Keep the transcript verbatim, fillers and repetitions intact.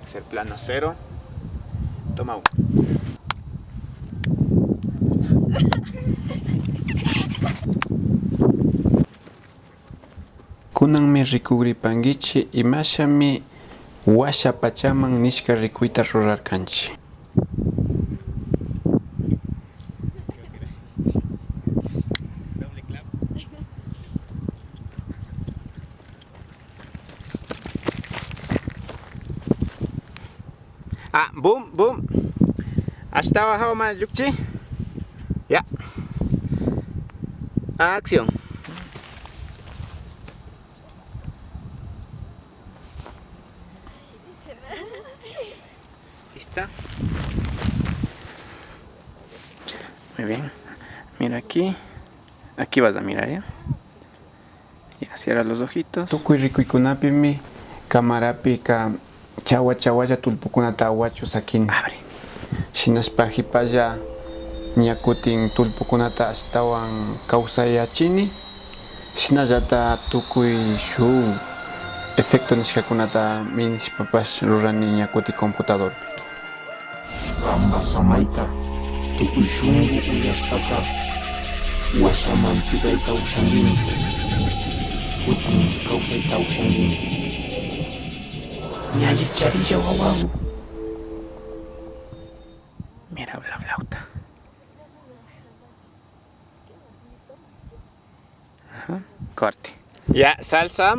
Ser plano cero. Toma uno. Kunanmi rikugripankichi imashami washa pachaman nishka rikuyta rurarkanchi. Ah, boom, boom. Ashtawan hawma llukchi. Ya. Acción. ¿Lista? Muy bien. Mira aquí. Aquí vas a mirar, ¿ya? Ya, cierra los ojitos. Tukuy rikuykunapimi camarapika chawa chawalla tullpukunata awachu sakini. Abre. Shinashpa hipalla ña kutin tullpukunata ashtawan kawsayachini. Shinallata tukuy shuk efecto nishkakunata minishpapash rurani ña kutin computadorpi. Bamba samayta tukuy shunku uyashpaka washaman tikayta ushankimi, kutin kawsayta ushankimi. Ña allicharilla wawagu. Mira bla blauta. Ajá. Corte. Ya, salsa.